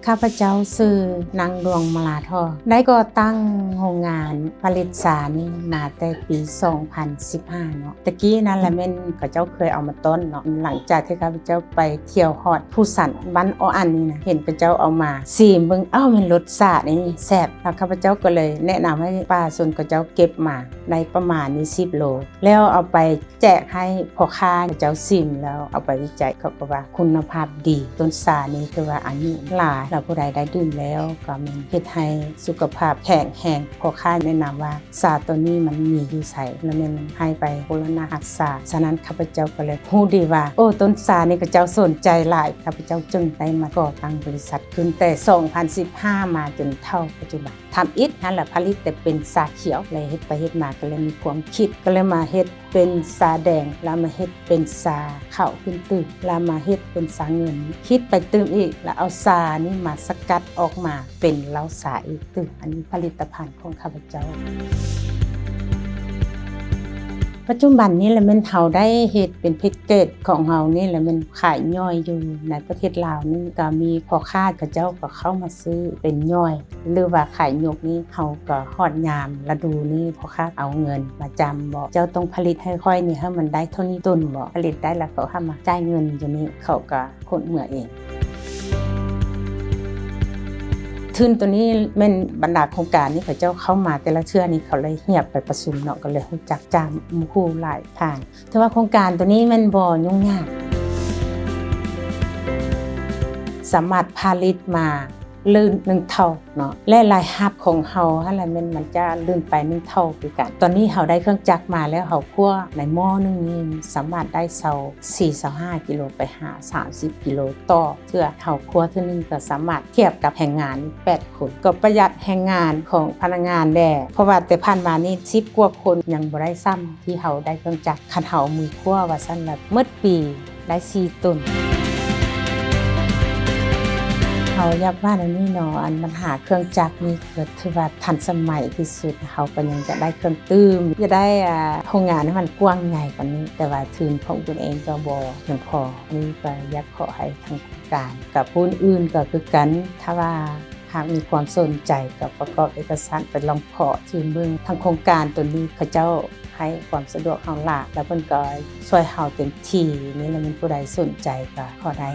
ຂ້າພະເຈົ້າຊື່ນາງ ດວງມາລາທອງ ໄດ້ກໍ່ຕັ້ງໂຮງງານຜະລິດຊານີ້ມາແຕ່ປີສອງພັນສິບຫ້າເນາະ. ແຕ່ກີ້ນັ້ນລະແມ່ນເຂົາເຈົ້າເຄີຍເອົາມາຕ້ອນເນາະ. ຫຼັງຈາກທີ່ຂ້າພະເຈົ້າໄປທ່ຽວຮອດພູສັນ ບ້ານອໍອັນນີ້ນະ ເຫັນເຂົາເຈົ້າເອົາມາຊີມເບິ່ງ ອ້າວ ແມ່ນລົດຊານີ້ແຊບ. ແລ້ວຂ້າພະເຈົ້າກໍເລີຍແນະນຳໃຫ້ປະຊາຊົນເຂົາເຈົ້າເກັບມາໄດ້ປະມານນີ້ສິບໂລ ແລ້ວເອົາໄປ ແຈກໃຫ້ພໍ່ຄ້າເຈົ້າຊີມ ແລ້ວເອົາໄປວິໄຈ ເຂົາກໍວ່າຄຸນນະພາບດີ, ຕົ້ນຊານີ້ຖືວ່າອາຍຸຫຼາຍ ແລ້ວຜູ້ໃດໄດ້ດື່ມແລ້ວກໍແມ່ນເຮັດໃຫ້ສຸຂະພາບແຂງແຮງ. ພໍ່ຄ້າແນະນຳວ່າຊາໂຕນີ້ມັນມີຢູ່ໃສ ແລ້ວແມ່ນໃຫ້ໄປບູລະນະຮັກສາ. ສະນັ້ນຂ້າພະເຈົ້າກໍເລີຍຮູ້ດີວ່າ ໂອ້ ຕົ້ນຊານີ້ເຂົາເຈົ້າສົນໃຈຫຼາຍ, ຂ້າພະເຈົ້າຈຶ່ງໄດ້ມາກໍ່ຕັ້ງບໍລິສັດຂຶ້ນແຕ່ສອງພັນສິບຫ້າມາຈົນເທົ່າປັດຈຸບັນ. ທຳອິດຫັ້ນລະຜະລິດແຕ່ເປັນຊາຂຽວ ແລະເຮັດໄປເຮັດມາກໍເລີຍມີຄວາມຄິດ ກໍເລີຍມາເຮັດເປັນຊາແດງ ລະມາເຮັດເປັນຊາຂາວຂຶ້ນຕື່ມ ລະມາເຮັດເປັນຊາເງິນ ຄິດໄປຕື່ມອີກ ລະເອົາຊານີ້ມາສະກັດອອກມາເປັນເຫຼົ້າຊາອີກຕື່ມ. ອັນນີ້ຜະລິດຕະພັນຂອງຂ້າພະເຈົ້າ. ປັດຈຸບັນນີ້ລະແມ່ນເຮົາໄດ້ເຮັດເປັນແພັກເກດຂອງເຮົານີ້ລະແມ່ນຂາຍຍ່ອຍຢູ່ໃນປະເທດລາວນີ້ ກໍມີພໍ່ຄ້າເຂົາເຈົ້າກໍເຂົ້າມາຊື້ເປັນຍ່ອຍ ຫຼືວ່າຂາຍຍົກນີ້ ເຮົາກໍຮອດຍາມລະດູນີ້ ພໍ່ຄ້າເອົາເງິນມາຈຳບໍ ເຈົ້າຕ້ອງຜະລິດໃຫ້ຂ້ອຍນີ້ ໃຫ້ມັນໄດ້ເທົ່ານີ້ຕົນບໍ ຜະລິດໄດ້ລະເຂົາຫາມາຈ່າຍເງິນຢູ່ນີ້ ເຂົາກໍຂົນເມືອເອງ. ທຶນໂຕນີ້ແມ່ນບັນດາໂຄງການນີ້ ເຂົາເຈົ້າເຂົ້າມາແຕ່ລະເທື່ອນີ້ ເຂົາເລີຍຮຽບໄປປະຊຸມເນາະ ກໍເລີຍຮູ້ຈັກຈາກໝູ່ຄູ່ຫຼາຍທ່ານ. ຖືວ່າໂຄງການໂຕນີ້ແມ່ນບໍ່ຫຍຸ້ງຍາກ ສາມາດຜະລິດມາ ລື່ນໜຶ່ງເທົ່າເນາະ ແລະ ລາຍຮັບຂອງເຮົາຫັ້ນລະແມ່ນມັນຈະລື່ນໄປໜຶ່ງເທົ່າຄືກັນ. ຕອນນີ້ເຮົາໄດ້ເຄື່ອງຈັກມາແລ້ວ ເຮົາຂົ້ວໃນໝໍ້ໜຶ່ງນີ້ສາມາດໄດ້ຊາວສີ່ ຊາວຫ້າກິໂລ ໄປຫາສາມສິບກິໂລຕໍ່ເທື່ອ. ເຮົາຂົ້ວເທື່ອໜຶ່ງກໍສາມາດທຽບກັບແຮງງານແປດຄົນ ກໍປະຢັດແຮງງານຂອງພະນັກງານແດ່ ເພາະວ່າແຕ່ຜ່ານມານີ້ສິບກວ່າຄົນຍັງບໍ່ໄດ້ຊ້ຳ ທີ່ເຮົາໄດ້ເຄື່ອງຈັກ. ຄັນເຮົາເອົາມືຂົ້ວວ່າຊັ້ນລະ ໝົດປີໄດ້ສີ່ຕົນ. ເຮົາຢາກວ່າແນວນີ້ເນາະ ອັນບັນຫາເຄື່ອງຈັກນີ້ກໍຖືວ່າທັນສະໄໝທີ່ສຸດ ເຮົາກໍຍັງຈະໄດ້ເຄື່ອງຕື່ມ ຈະໄດ້ ອາ ໂຮງງານໃຫ້ມັນກວ້າງໃຫຍ່ກວ່ານີ້ ແຕ່ວ່າທຶນຂອງຕົນເອງກໍບໍ່ພຽງພໍ. ອັນນີ້ກໍຢາກຂໍໃຫ້ທາງໂຄງການ ກັບຜູ້ອື່ນກໍຄືກັນ ຖ້າວ່າ ຫາກມີຄວາມສົນໃຈກໍປະກອບເອກະສານໄປລອງຂໍທີ່ເບິ່ງ. ທາງໂຄງການໂຕນີ້ເຂົາເຈົ້າໃຫ້ຄວາມສະດວກເຮົາຫຼາຍ ແລ້ວເພິ່ນກໍຊ່ວຍເຮົາເຕັມທີ່. ນີ້ລະແມ່ນຜູ້ໃດສົນໃຈກໍຂໍໄດ້.